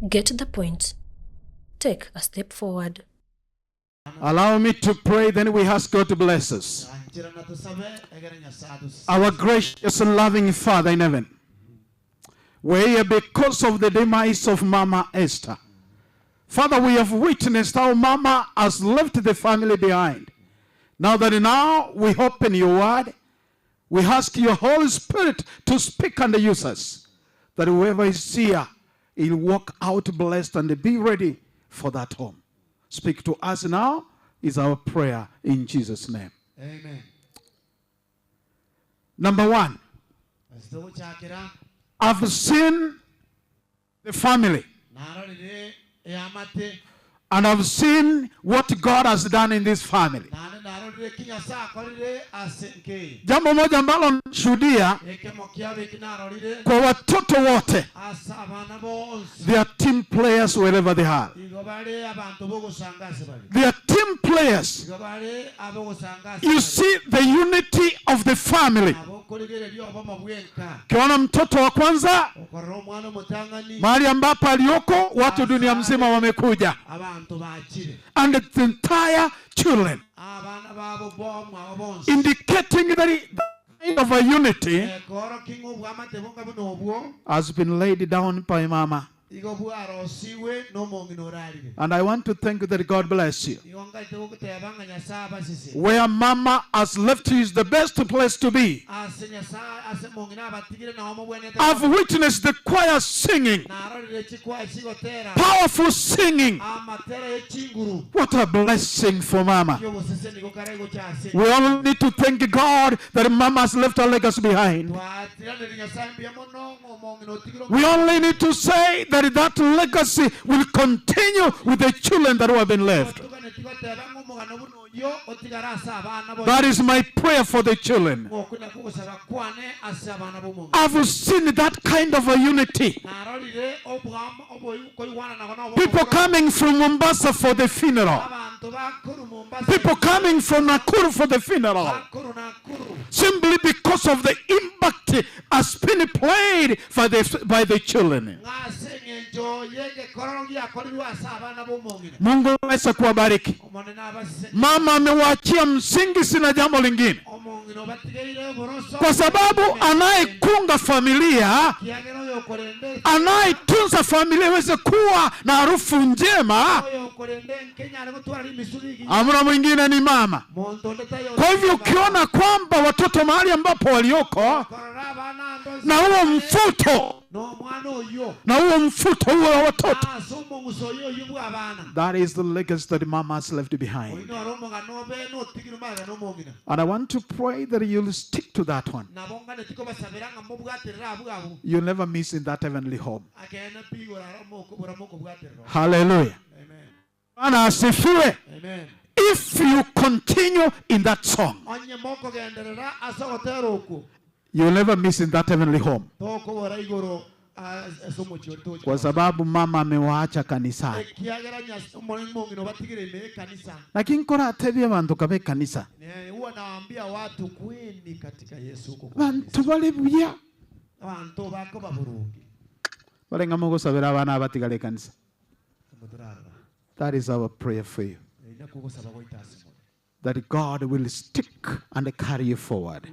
Get the point. Take a step forward. Allow me to pray, then we ask God to bless us. Our gracious and loving Father in heaven, we're here because of the demise of Mama Esther. Father, we have witnessed how Mama has left the family behind. Now we open your word, we ask your Holy Spirit to speak and use us, that whoever is here, he'll walk out blessed and be ready for that home. Speak to us now is our prayer in Jesus' name. Amen. Number one, I've seen the family and I've seen what God has done in this family. Jambo moja ambalo nashuhudia kwa watoto wote, they are team players wherever they are. They are team players. You see the unity of the family. Ukiona mtoto wa kwanza mahali ambapo aliyoko, watu dunia mzima wamekuja, and the entire children, indicating that the kind of a unity has been laid down by Mama. And I want to thank you that God bless you. Where Mama has left you is the best place to be. I've witnessed the choir singing, powerful singing. What a blessing for Mama. We all need to thank God that Mama has left her legacy behind. We only need to say that that legacy will continue with the children that have been left. That is my prayer for the children. I've seen that kind of a unity. People coming from Mombasa for the funeral. People coming from Nakuru for the funeral. Simply because of the impact has been played by the children. Mungu aweze kuwabariki. Mama amewaachia msingi, sina jambo lingine, kwa sababu anayekunga familia, anayetunza familia iweze kuwa na harufu njema, amna mwingine ni mama. Kwa hivyo ukiona kwamba watoto mahali ambapo walioko na huo mfuto huo wa watoto, that is the legacy that mama has left behind. And I want to pray that you'll stick to that one. You'll never miss in that heavenly home. Hallelujah. Bwana asifiwe. If you continue in that song, you'll never miss in that heavenly home. Kwa sababu mama amewaacha kanisani. Lakini nkora atebia bantu kabe kanisa. Huwa naambia watu kweni katika Yesu huko. Bantu bali buya. Bantu bako baburungi. Balenga Mungu sabera abana abatigale kanisa. That is our prayer for you. That God will stick and carry you forward.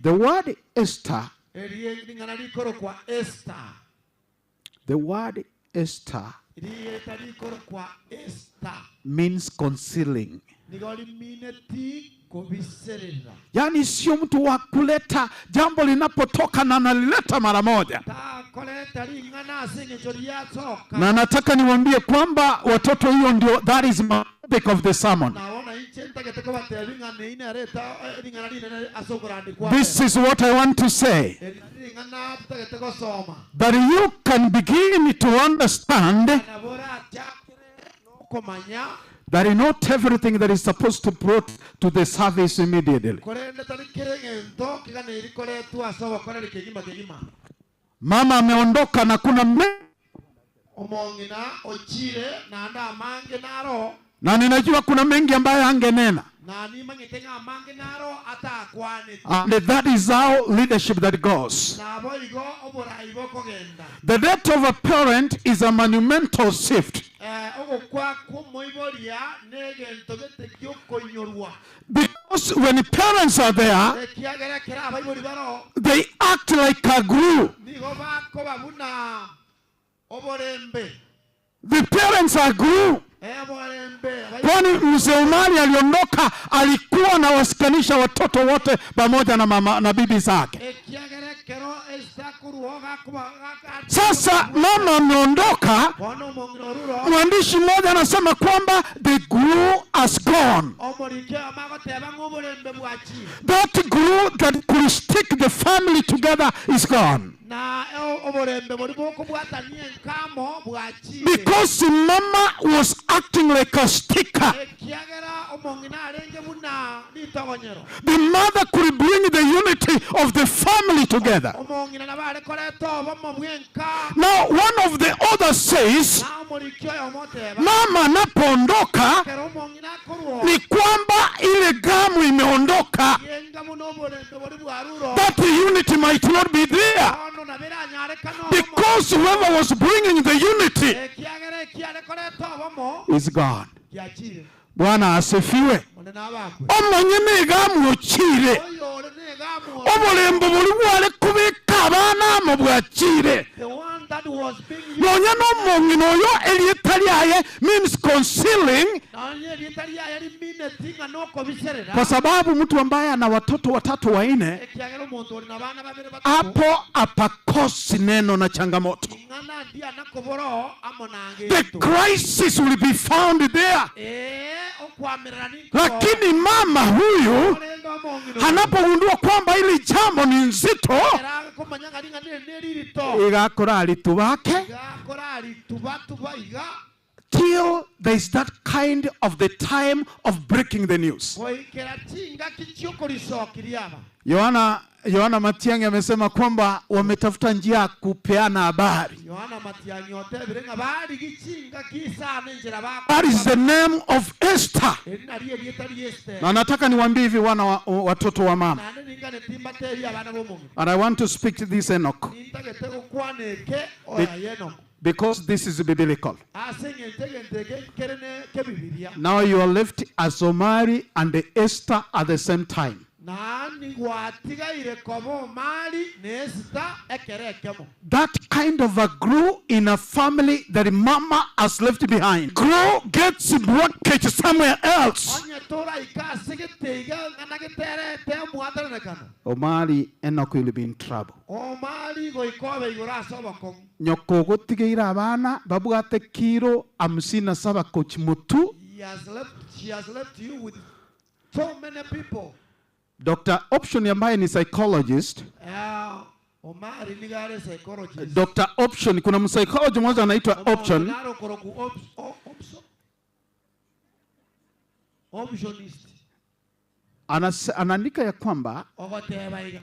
The word Esther, the word Esther means concealing. Yani sio mtu wa kuleta jambo linapotoka na analileta mara moja. Na nataka niwaambie kwamba watoto, hiyo ndio, that is my topic of the sermon. This is what I want to say. That you can begin to understand that not everything that is supposed to brought to the service immediately. Mama ameondoka na kuna Na ninajua kuna mengi ambayo angenena. Na nimanyete ng'a amange naro atakwanete. And that is how leadership that goes. Nabo igo oborai bokogenda. The death of a parent is a monumental shift. Eh, ogokwa kw'omoiboria negento gete giokoinyorwa. Because when parents are there, Ekiagera kera abaibori baro they act like a glue. nigo bakoba buna oborembe. The parents are glue. Eh, oborembe Kwani mzee Umari aliondoka, alikuwa anawasikanisha watoto wote pamoja na mama na bibi zake. Ekiagera kero esakuruho gakuba Sasa mama ameondoka, bono omong'ina oruro mwandishi mmoja anasema kwamba the glue has gone. Omorike amagoteba ng'a oborembe bwachire. That glue that could stick the family together is gone. Na oborembe bori bokobwatania enkamo bwachire. Because mama was acting like a sticker. Ekiagera omong'ina arenge buna ritogonyero. The mother could bring the unity of the family together. Omong'ina nabo are koreta obomo bwenka. Now, one of the others says, Na omoriki oyo omoteba mama anapoondoka kero omong'ina akorwo ni kwamba ile gamu imeondoka. yenga buno oborembe bori bwaruro. That unity might not be there. Bono naberanyarekana obomo. Because whoever was bringing the unity Ekiagera ekiare koreta obomo is gone. giachire. Bwana asifiwe. Onde nabakwe. Omonyene egamu ochire. Oyo ore negamu. Obulembo buli bwale kubika abaana amo bwachire. The one that was being used. Nonya n'omong'ina oyo erieta lyaye means concealing, Nonye erieta riaye rimineti ng'a nokobiserera. kwa sababu mtu ambaye ana watoto watatu wanne Ekiagera omonto ori na bana babere batatu. hapo apakosi neno na changamoto. Ing'ana ndiana koboro amo nange. The crisis will be found there. Eh, okwamirana niko. Lakini mama huyu Orendo omong'ina. anapogundua kwamba hili jambo ni nzito, Era komanya ng'a ring'ana eri neririto. igakora alitu wake Gakora ritubatuba iga. till there is that kind of the time of breaking the news. Goikera chingaki chiokorisokiria aba. Yohana Matiang'i amesema kwamba wametafuta njia ya kupeana habari. Yohana Matiang'i otebire ng'a barigi chingaki isano enchera That is the name of Esther. Eri nari erieta ria Esther. Na nataka niwaambie hivi wana wa, watoto wa mama. Naende ningane timbatebi abana b'omong'ina. And I want to speak to this Enoch Nintagete gokwana eke oya Enoch. because this is biblical. Ase eng'encho egento eke nkere ne kebibiria. Now you are left as Omari and Esther at the same time. Naani gwatigaire koba Omari na Esther ekere ekemo. That kind of a glue in a family that mama has left behind. Glue gets blockage somewhere else. Onye toraika ase geteiga ng'ana geterete omwatananekano. Omari Enoch will be in trouble. Omari goika obe igoro ase obokong'u. Nyoko gotigeire abana babwate kiro 57 kochi mutu. He has left, she has left you with so many people. Dr. Option ambaye ni psychologist, Omari niga are psychologist. Dr. Option, kuna psychologist mmoja anaitwa Option. Naro koroku optionist. Anaandika ya kwamba Ogoteba iga.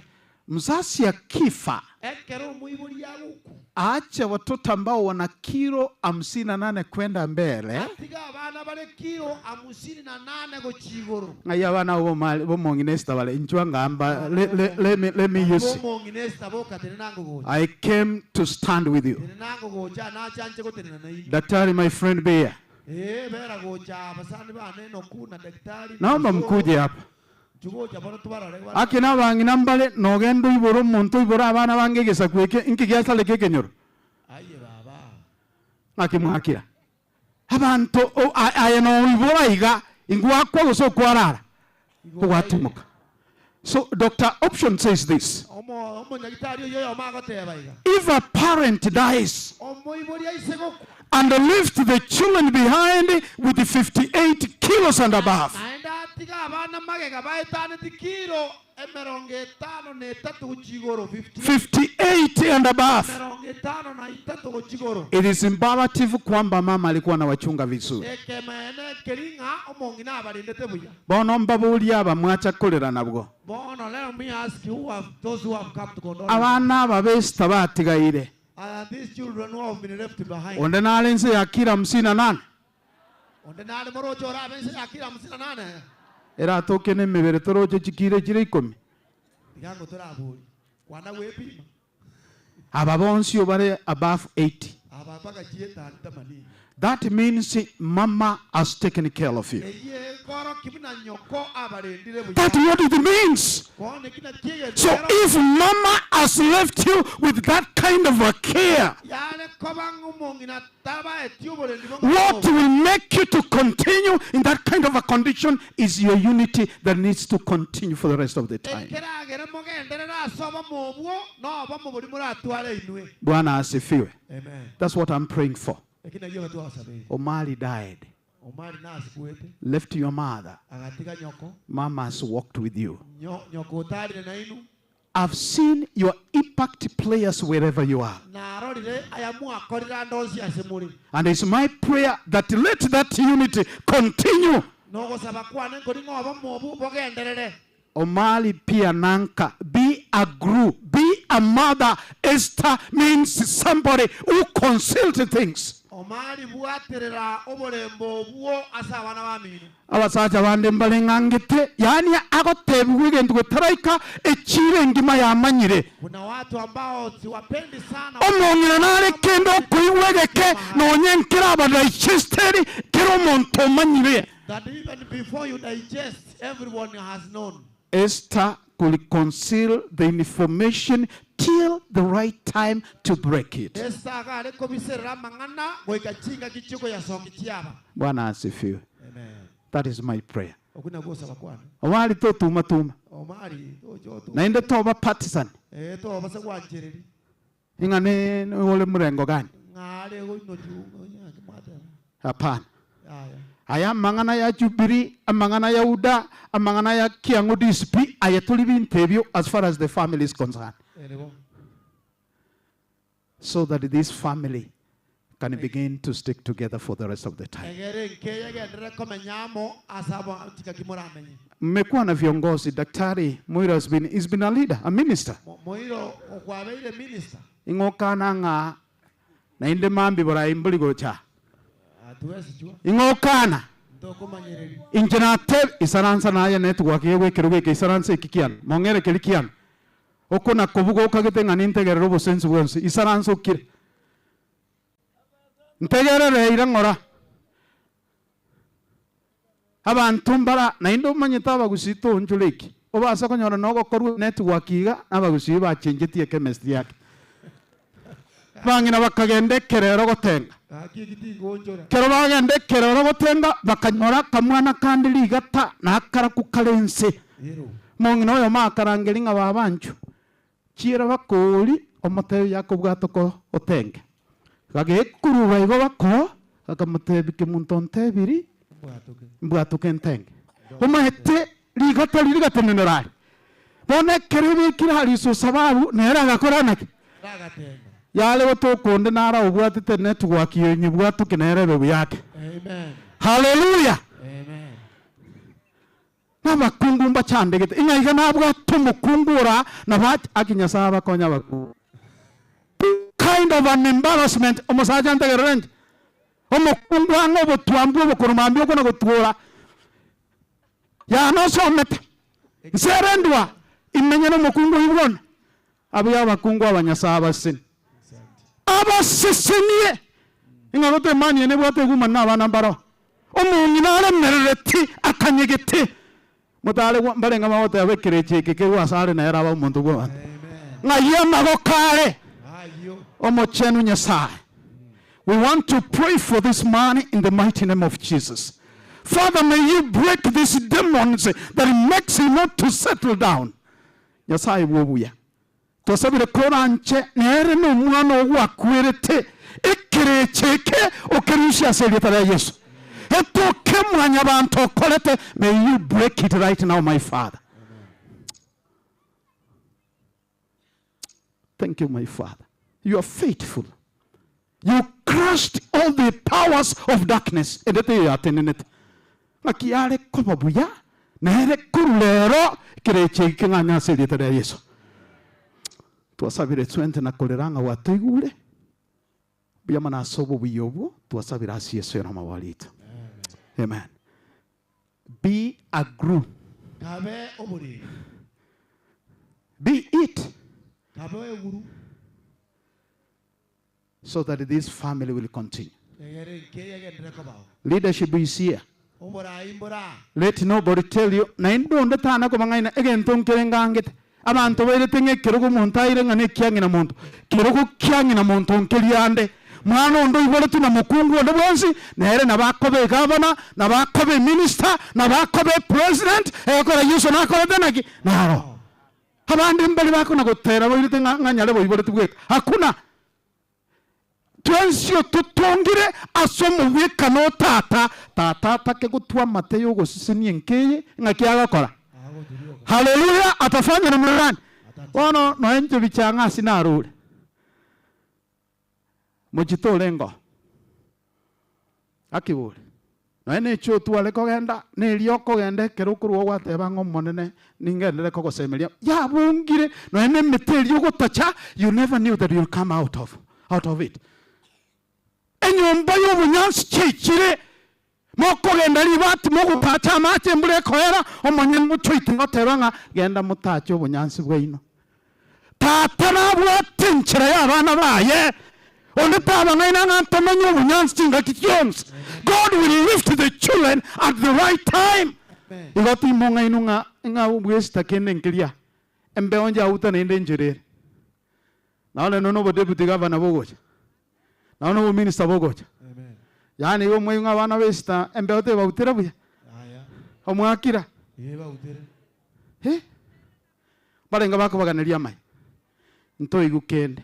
mzazi akifa Ekero omoibori agoku. aache watoto ambao wana kilo 58 kwenda mbele. Atiga abana bare kilo 58 gochia igoro. Ng'ai abana bomong'ina Esther bale inchwa ngamba let me use. Bomong'ina Esther boka tenenango gocha. I came to stand with you. Tenenango gocha nachanche gotenena nainwe. Daktari, my friend Bea. Bera gocha abasani bane noku na daktari. Naomba mkuje hapa. Chugocha bono tubarore. Akina bang'ina mbale nogendo iboro omonto iboro abana bange egesaku eke inki giasare kekenyoro. Aye baba. Ng'aki mwakira. Abanto aye no ibora iga ingwakwa gose okwarara. Kogwatimoka. So Dr. Option says this. Omo nyagitari oyo oyo magoteba iga. If a parent dies Omoibori aise goku. and left the children behind with 58 kilos and above, Naende atiga abana magega baetaneti kilo emerongo etano na etato gochia igoro, 58. 58 and above, Emerongo etano na etato gochia igoro. it is imperative kwamba mama alikuwa anawachunga vizuri. Ekemene keri ng'a omong'ina abarendete buya. Bono mbaburia aba mwacha kolera nabwo. Bono let me ask you who have, those who have come to condole. Abana aba b'Esther batigaire. And these children who have been left behind. Onde narense ya kilo 58. Onde nare morocho orabe ya kilo 58. Era toke ne mebere toroche chikire chire 10. Digango toraburi. Kwana wepima. Aba bonsi obare above 80. Aba paka chieta tamani. That means mama has taken care of you. That's what it means. So if mama has left you with that kind of a care, what will make you to continue in that kind of a condition is your unity that needs to continue for the rest of the time. Bwana asifiwe. Amen. That's what I'm praying for. Omari died. Left your mother. Mama has walked with you. I've seen your impact players wherever you are. And it's my prayer that let that unity continue. Omali Piananka, be a group, be a mother. Esther means somebody who concealed things. Abasacha bande mbalengangete yani agotebi weekend gutaraika echire ngima yamanyire. Kuna watu ambao siwapendi sana. Omongina nare kendo kuiwegeke nonye nkira abadigesteri kero muntu manyire. That even before you digest, everyone has known. Esther could conceal the information till the right time to break it. Bwana asifiwe. Amen. That is my prayer. Omari to tuma tuma. Naende toba partisan. Ingane ole murengo gani? Hapana. Aya mangana ya Jubilee, amangana ya Uda, amangana ya Kiangu DSP, aya tulibi interview as far as the family is concerned. So that this family can begin to stick together for the rest of the time. Mmekuwa na viongozi. Daktari Moiro has been, he's been a leader, a minister. Ingokana nga na inde mambi bora imbuli gocha. Ingokana injenate isaransa na ya network yewe keruge isaransa ikikian mongere kelikian okona kobugo okagete ngani ntegerero bosense bwonse isaransa okire ntegerere irangora abantu mbara na indo manyeta abagusito onjuleki obasa konyora nogokorwa network iga abagusi bachenjetie chemistry yake bangina bakagende kerero gotenga kero bagende kerero gotenga bakanyora kamwana kandi ligata nakara kukalense mongina oyo makarangeri nga babanchu chiera bakori omotebi yakobwatoko otenge gagekuruba igo bako akamotebi kimuntu ntebiri mbwatuke ntenge omahete ligata lirigatenenerari bone kerebikira hariso sababu nera gakoranake yale wotokonde nara obwatete network yenye bwatuke nerebe yake. Amen. Hallelujah. Amen. Nabakungu mbachandegete ingaiga nabwa tumukungura na bat akinyasa bakonya baku kind of an embarrassment omusaja ntegererende omukungu ango botwambu bokoromambio kona gotuora ya no somete nserendwa imenye no mukungu ibona abuya bakungu abanyasa abasini abasisiniye ingarote mani ene bwate guma nabana mbaro omungina aremerereti akanyegete mutale mbarenga mawote abekereche keke wasare na era omuntu gwa ngaya magokare omochenu Nyasaye. We want to pray for this man in the mighty name of Jesus. Father, may you break these demons that makes him not to settle down. Nyasaye wobuya tosabire koranche nere no mwana ogwakwerete ekerecheke okerusha serieta ya Yesu etoke mwanya bantu okorete. May you break it right now, my Father. Thank you, my Father. You are faithful. You crushed all the powers of darkness. Edete yatenenet makiare kobabuya nere kurulero kerecheke nganya serieta ya Yesu. Twasabire twente na koleranga watuigure byamana sobo biyobo twasabira asi Yesu na mawalita. Amen. Be a glue. Be it. So that this family will continue. Leadership is here. Let nobody tell you. Na indonde tana ko mangaina egento nkerengangete. Abantu bairete ngekerogo muntu aire ngane kiangina muntu. Kirogo kiangina muntu nkeriande. Mwana ondo iboretu na mukungu ondo bwensi nere nabakobe governor, nabakobe minister, nabakobe president, ekora yuso nakora tenaki. Naro. Abandi mbali bako nagotera bairete nganyale boiboretu bweka. Hakuna. Twensio tutongire asomo weka no tata tata take gutwa mateyo gosisenie nkeye ngakiagakora. Haleluya, atafanya namna gani? Ono no enje bichanga sinarure. Mujito lengo. Akibure. No ene cho tuale kogenda nelio kogenda kerukuru gwateba ng'omonene ningendere kogosemeria. Ya bungire no ene miterio gotacha, you never knew that you'll come out of it. Enyomba y'obunyansi chechire mokogenda ribati mogutacha amache mbure koera omonye muchoite goteba ng'a genda mutache obunyansi bwaino. Tata nabwate enchera y'abana baye. God will lift the children at the right time. Igoti monga inunga nga ubwesta kende nkiria. Embe onja uta nende njirere. Naona nono bo deputy governor bogocha. Naona bo minister bogocha. Amen. Yani yo mwe nga bana besta embe ote bautera buya. Aya. Omwakira. Ye bautere. He? Barenga bako baganeria mai. Nto igukende.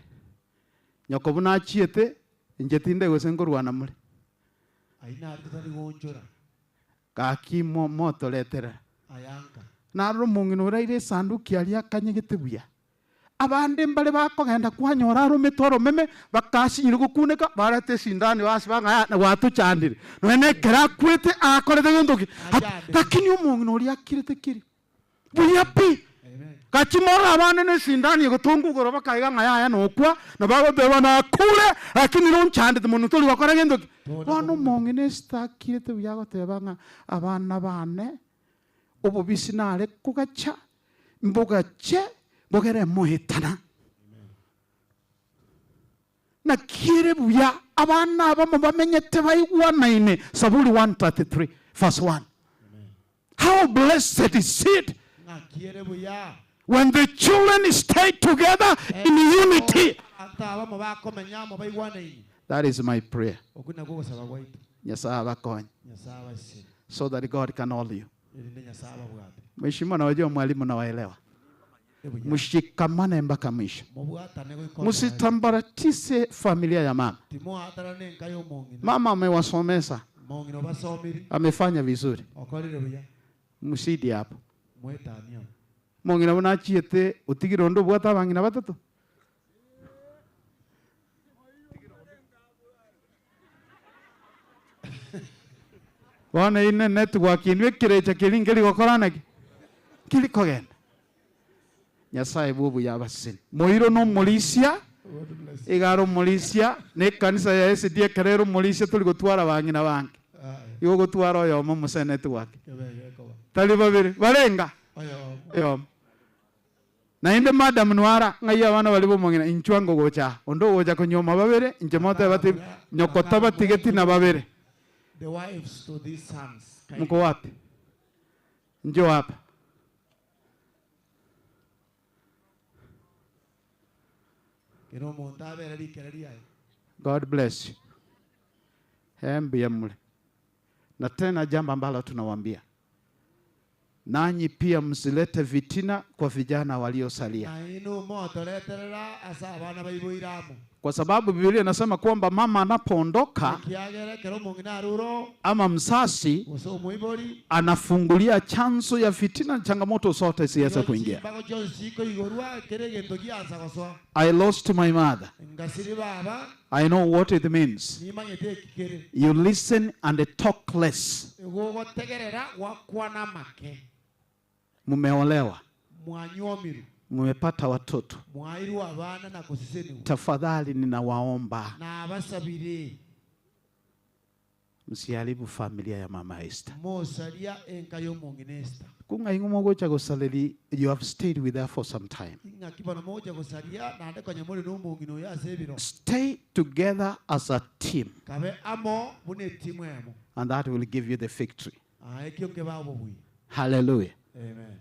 Nyoko buna achiete njetinde gose ngorwana muri. Aina tutari gonjora. Gaki moto letera. Ayanka. Naro mungino raire sanduki aria kanyegete buya. Abande mbale bakogenda kwanyora rumitoro meme bakashinyire gukuneka barete sindani basi bangaya na gwatuchandire. None kera kwete akorete gintoki. Lakini omongino ria kirete kiri. Buya pi. Kachimora abane ne sindani gotungugoro bakaiga ngaya nokwa na bagoteba na kule lakini ronchandete muntu tori bakora gintoki. Bono mongine stakirete buya goteba nga abana bane obubisi nare kugacha mbogache bogere muhitana. Na kire buya abana abamo bamenyete baigwanaine. Saburi 133 verse 1. How blessed is it when the children stay together in unity. That is my prayer. So that God can hold you. Mheshimiwa na wajua mwalimu na waelewa. Mshikamane mpaka mwisho. Msitambaratise familia ya mama. Mama amewasomesa. Amefanya vizuri. Msidi hapo. Mongina unachiete utigire ndo bwata bangina batatu. Wana ine network inwe kirecha kilingeli gokorana kilikogenda. Nyasaye bubu yabasini. Moiro no molisia igaro molisia ne kanisa ya SDA kerero molisia tuli gotwara bangina bange. Igo gotwara oyo mo muse network. Tali babiri barenga. Yo. Na inde madam nwara ngai abana bali bomongina inchwango gocha. Ondo gocha kunyoma babere inche mote bati nyokota batigeti na babere. The wives to these sons. Mko wapi? Njoo hapa. God bless you. Hembi mule. Na tena jambo ambalo tunawaambia, nanyi pia msilete vitina kwa vijana waliosalia. Kwa sababu Biblia inasema kwamba mama anapoondoka ama msasi anafungulia chanzo ya fitina na changamoto zote ziweze kuingia. I lost my mother. I know what it means. You listen and talk less. Mumeolewa. Mmepata watoto. Tafadhali ninawaomba. Msiharibu familia ya Mama Esther. Mosaria enka y'omong'ina Esther. Kunga ingumo gocha gosaleli, you have stayed with her for some time. Ng'aki bono mogocha gosaria naende konya more na omong'ina oyo ase ebiro. Stay together as a team. Kabe amo buna etimu emo. And that will give you the victory. Ah, ekio nkeba obobui. Hallelujah. Amen.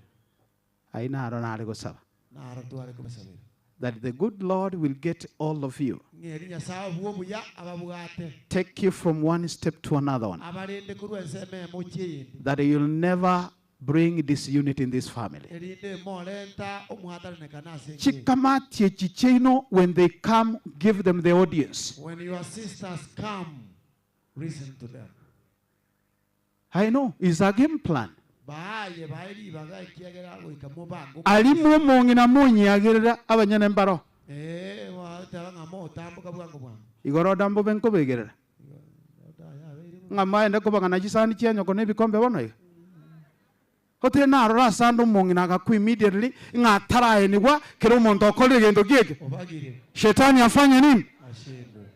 Aina arona are gosaba. Naro tware kobasabera. That the good Lord will get all of you. Ng'eri Nyasaye obwo obuya ababwate. Take you from one step to another one. Abarende korwa ensemo emo ochie eyende. That you'll never bring disunity in this family. Erinde morenta omwataranekana ase enka eye. Chikamati chicheno, when they come, give them the audience. When your sisters come, listen to them. I know, it's a game plan. Baye bairi bagakiagera goika mobango. Alimu omong'ina monyiagerera abanyene mbaro. Wataba ng'a motamboka bwango bwango. Igoro dambo benkobegerera. Ng'a maende kobang'ana chisani chianyoko na ebikombe bono iga. Gote narora asande omong'ina agakwa immediately ng'a ataraenigwa kera omonto okorire egento kieke. Obagire. Shetani afanye nini? Ashindwe.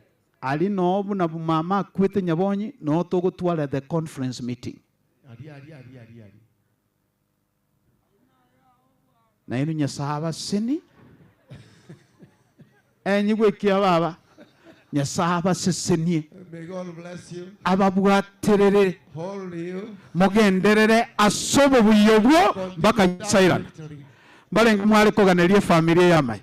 Ali nobu na mama akwete nyabonyi no togotwara the conference meeting. Ari ari ari ari ari. Na inu Nyasaye abaseni enyigwekia baba Nyasaye abasesenie. May God bless you. Ababwaterere. Hold you. Mugenderere asobo buyobwo mpaka Nyasaye. Mbarenge mwari koganeria familia yamai.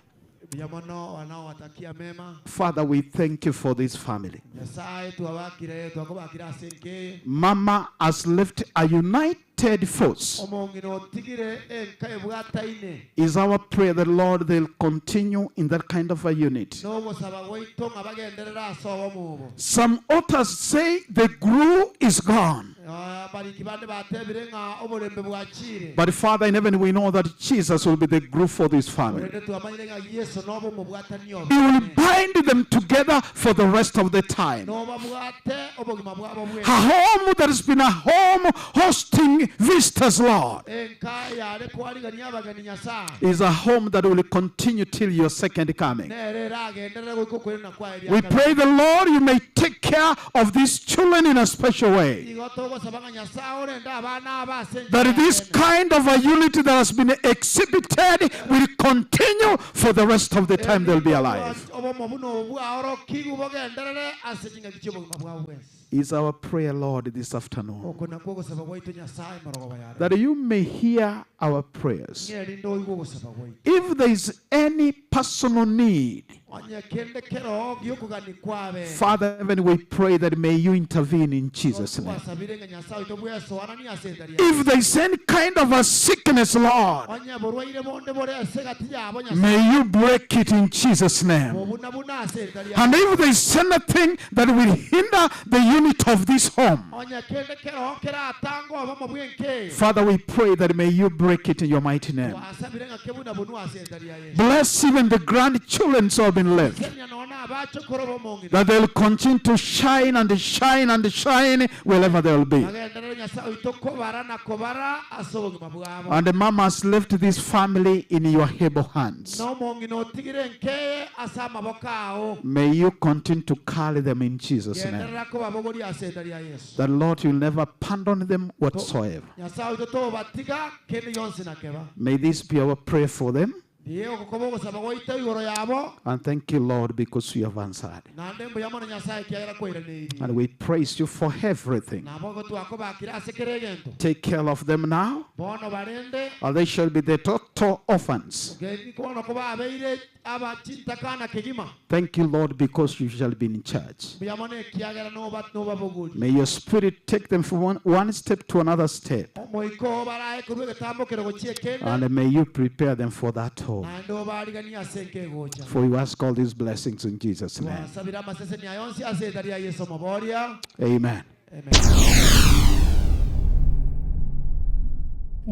Biamono wanaowatakia mema. Father, we thank you for this family. Nyasaye tuwabakire twakobakira asenke. Mama has left a united force. Omong'ina otigire enka ebwataine. Is our prayer that, Lord, they'll continue in that kind of a unit. Nogosaba gwaito ng'a bagenderere ase obomo obo. Some authors say the glue is gone. Ah, bariki bande batebire ng'a oborembe bwachire. But Father in heaven, we know that Jesus will be the glue for this family. Orende twamanyire ng'a Yesu nobo omobwatani obo. He will bind them together for the rest of the time. Nobabwate obogima bwabo bwensi. A home that has been a home hosting visitors, Lord, Enka yare kwarigania abageni Nyasaye. is a home that will continue till your second coming. Nere eragenderere goika okwerena kwaye We pray the Lord, you may take care of these children in a special way. Igo togosaba ng'a Nyasaye orende abana aba ase enchera That this ene. kind of a unity that has been exhibited will continue for the rest of the time they'll be alive. Obomo buno bwaorokigwe bogenderere ase chingaki chi'obogima bwabo bwensi. Is our prayer, Lord, this afternoon. Oko nakwo ogosaba gwaito Nyasaye morogoba yare. That you may hear our prayers. Ng'erinde oigwe ogosaba gwaito. If there is any personal need, Onye kende kero giokogani kwabe. Father, heaven, we pray that may you intervene in Jesus' name. Twasabire ng'a Nyasaye oito bwesoanani ase entari If there is any kind of a sickness, Lord, Onye borwaire bonde bore ase gati yabo Nyasaye. may you break it in Jesus' name. Bobuna buna ase entari And if there is anything that will hinder the unit of this home, Onye kende kero keratanga obomo bwenke. Father, we pray that may you break it in your mighty name. Twasabire ng'a kebuna bunu ase entari ya Yesu. Bless even the grandchildren who have been left, Senya nona abachokoro bomong'ina. that they'll continue to shine and shine and shine wherever they'll be. Bagenderere Nyasaye oito kobara na kobara ase obogima bwabo. And the mama has left this family in your able hands. Nomong'ina otigire nkeye ase amaboko ao. May you continue to carry them in Jesus' name. Genderera kobabogoria ase entari ya Yesu. The Lord will never pardon them whatsoever. Nyasaye oito tobatiga kende yonsi nakeba. May this be our prayer for them. Ndiye ogokoba ogosaba gwaito igoro yabo. And thank you, Lord, because you have answered. Naende mbuya mono Nyasaye kiagera kwairaneirie. And we praise you for everything. Nabo gotwakobakira ase kera egento. Take care of them now, Bono barende. or they shall be the total orphans. Geni kono kobabeire abachintakana kegima. Thank you, Lord, because you shall be in charge. Mbuya mono ekiagera nobabogori. May your spirit take them from one step to another step. Omoiko barae korwa egetambokero gochia ekende. And may you prepare them for that home. Naende obariganie ase enka egocha. For you ask all these blessings in Jesus' name. Twasabire amaseseni ayonsi ase etari ya Yesu omoboria. Amen. Amen.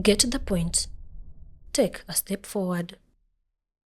Get the point. Take a step forward.